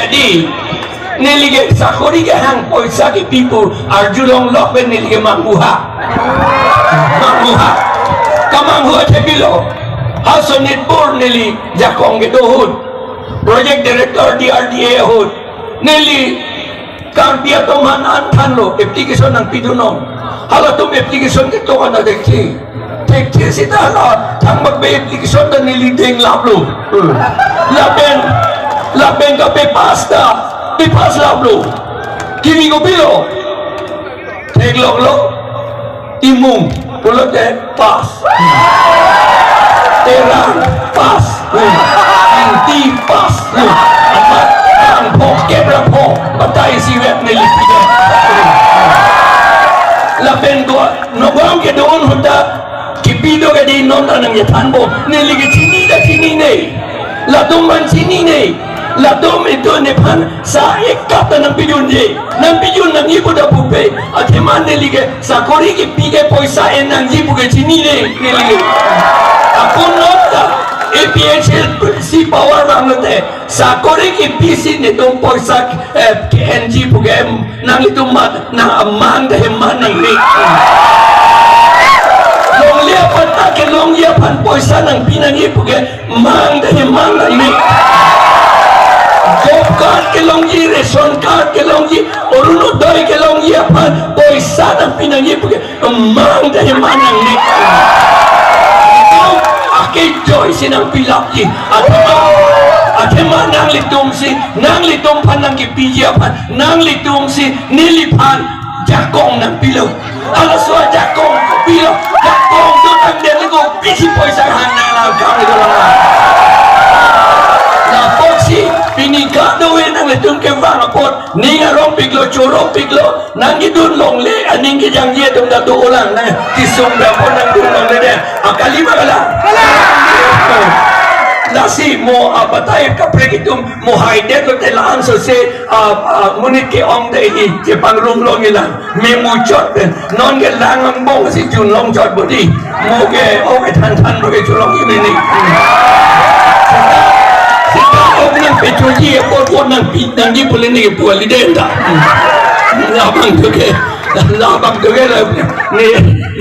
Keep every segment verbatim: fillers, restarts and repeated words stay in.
Di, neli ke sakori kehang poisa kepi pu arjulong lok pen neli ke manghu ha. Manghu ha. Kamanghu athe pilo. Ha Sonitpur neli jakong kedo ahut. Project Director D R D A ahut. Neli Karbi atum aphan an thanlo application nangpidunnon. Halatum application ketok an thekthe. Thekthe seta hala thangbak pen application ta neli denglaplo. Hmm. Lapen, lapen kape pass ta, pe pass laplo. Kimi kopilo? Theklonglo. Timung pulote pass. Terang pass. Ingti pass. Amat bang phok kep ra phok. Batai siwet neli pide. Lapen do Nogam kedo ahut ta kipi do ke di non ta nangkethanbom. Neli ke chini ta chinine. Latum aphan chinine. Latum itum nephan sa ek kap ta nangpidunji. Nangpidun nangji pu ta pupe. Athema neli ke sakori kepi ke poisa en nangji pu ke chinine. Neli ke. Ako non ta A P H L C power vanglote. Sakori kepisi netum poisa, eh, ke-enji pu ke nanglitum amat nang amang ta heman nangme. Longle aphan ta kelongji aphan poisa nangpi nangji pu ke mang ta heman nangme. Job card kelongji, ration card kelongji, Orunodoi kelongji aphan poisa nangpi nangji pu ke mang ta heman nangme. Itum akejoi si nangpilapji. Athema, athema nanglitum si, nanglitum aphan nangkepiji aphan, nanglitum si neliphan jakong nangpilo. Halaso ajakong kopilo? Jakong do tangdet le kopisi poisa hang nang langkam itu lang. Lapusi pini kadokave nanglitum kevang apot ning arongpiklo, chorongpiklo, nangkedun longle, aning kejangji atum ta dolang, nang kesung dapot nangdun longle de. Akali ma kalang? Lasi mo abatai kaprek itum mo haidetlote la-an sose, ah, ah, monit ke-ong de hi, chepangrum longji lang. Me muchot pen. Non ke lang angbong si junlong chot bodi. Mo ke, o ke than than mo ke chulong ini ni. Seta, seta ok nangpechoji, apot apot nangpi, nangji pu le ne ke puali den ta. Labang tu ke, labang tu ke la, ne,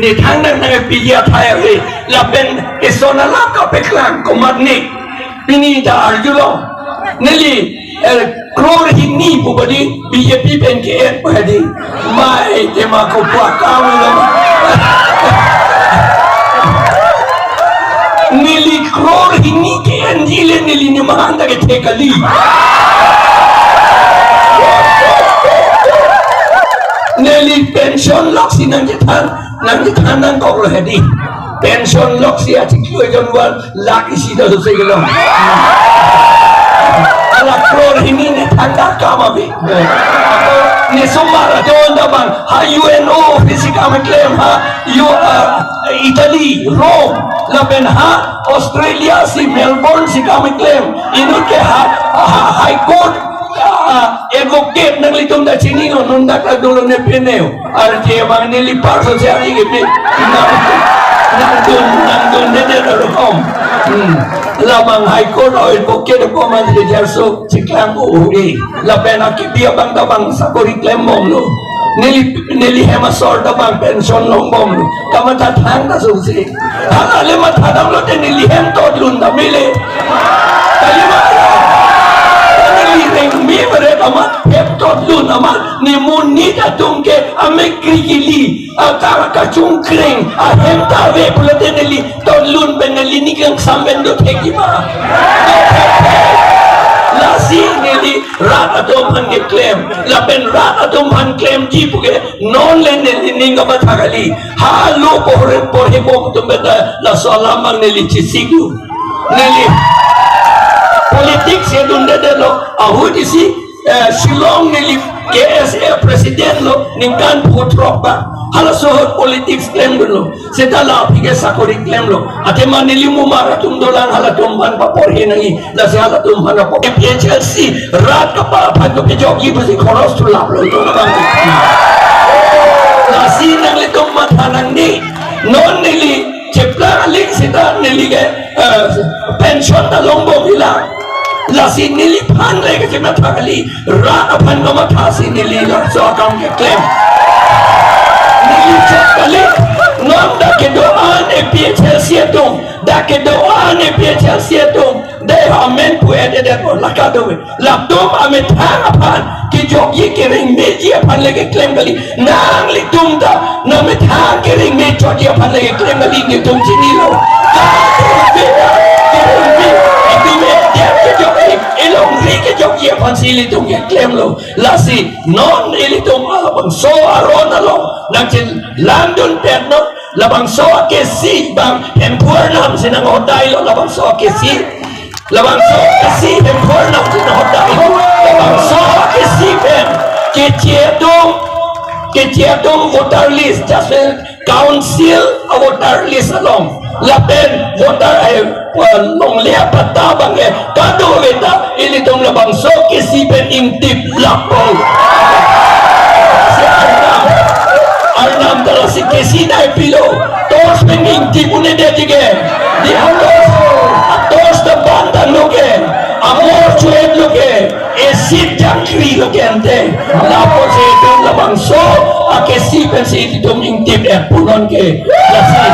ne thang nang nangpiji athai ave. Lapen eson alam kapeklang komat ne. Pini ta arjulo. Neli, eh, crore hini pu bodi B J P pen ke-en pu hedi. Mai tema ko pua kamu lo. Neli crore hini ke-enji le neli ni mahang ta kethe kali. Neli pension lok si nangchethan, nangchethan nangkoklo hedi. Pension lok si achiklo jon wan lak isi ta sose kelong. Ala crore hini ne thangta kam ave. Ne somar ajon ta bang ha U N O office si kam klem ha U, ah, Italy, Rome, lapen ha Australia si Melbourne si kam klem. Inut ke ha, ha, High Court, ah, advocate nanglitum ta chinilo, non dak la dolo ne peneo. Arje bang neli parso si ari ke pi. Nang, nangdun, nangdunde de rokom. Hmm. Labang High Court oil pocket ko man de jarso chiklang o uri. Lapen akibi abang ta bang sakori klembomlo. Neli, neli hem asor ta bang pension longbomlo. Kamatha thang ta sungsi. Hala le matha damlote neli hem totlun ta mele. Kali ma? Neli rengme bere kama hem totlun ama. Ne monit atum ke amek krikili, akar kachungkreng, ahem ta ave pulote neli totlun pen neli ning kangsam pen dothekji ma. Lasi neli rat atum aphan keklem, lapen rat atum aphan klemji pu ke non le neli ning kamatha kali. Halo pohre porhebom atum pen ta laso alam abang neli chesiklo. Neli politics kedundedetlo, ahut isi eh, Shillong neli K S A president lo, ningkan pho throk ba. Halaso ahut politics klemdunlo. Seta la aphi ke sakori klemlo. Athema neli mumar atum dolang, halatum aphan paporhe nangji. Lasi halatum aphan apor A P H L C rat kapa aphan kepejokji pusi khoros thulaplo. Lasi nanglitum matha nangne. Non neli cheplang aling seta neli ke, eh, pension ta longbom ila. Lasi neliphan le kachematha kali, rat aphan kamatha si neli labangso akam keklem. Neli chot kali, non dak kedo-an A P H L C atum, dak kedo-an A P H L C atum, dei amen pu-edet pu laka do. Latum amethang aphan kejokji kerengmeji aphan le keklem kali. Nanglitum ta namethang kerengme chotji aphan le keklem kali, netum chinilo. Kerengme, etum edet kejokji, elongri kejokji aphan si ilitum keklemlo. Lasi non ilitum labangso aron along nangchelangdun pen non labangso akesi bang Hemphu Arnam si nanghodailo, labangso akesi. Labangso akesi Hemphu Arnam si nanghodailo. Labangso akesi pen keche atum, keche atum voter list, just council a voter list along, lapen voter, eh, longle apatta abang ke kadokave ta ilitum labangso akesi pen ingtip lapo. Si Arnam, Arnam ta lasi akesi nangpilo. Torch pen ingtip un-edetji ke. Di atorch, atorch ta bantanglo ke, amor cho-etlo ke, esit jangkrilo ke ante. Lapusi ilitum labangso akesi pensi ilitum ingtip-et punon ke. Lasi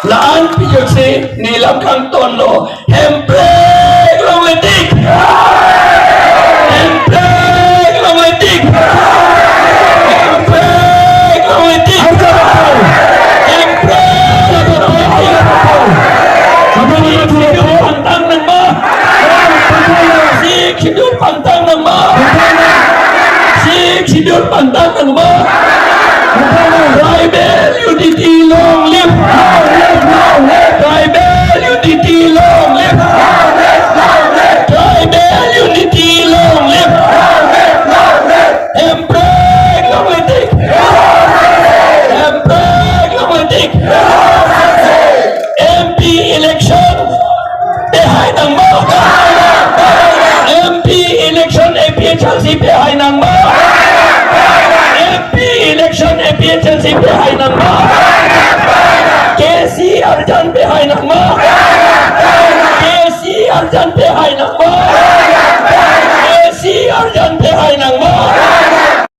la-an pijutsi neli lam kangtonlo. Hemprek longletik. Hemprek longletik. Hemprek longletik. Hemprek longletik. Sixth Schedule pangthang nangma. Sixth Schedule pangthang nangma. Sixth Schedule pangthang nangma. Tribal unity long live. Tribal unity long live. Tribal unity long live. Hemprek longletik. Hemprek longletik. M P election pehai nangma. M P election A P H L C pehai nangma. M P election A P H L C pehai nangma. K C arjan pehai nangma. K C arjan pehai nangma.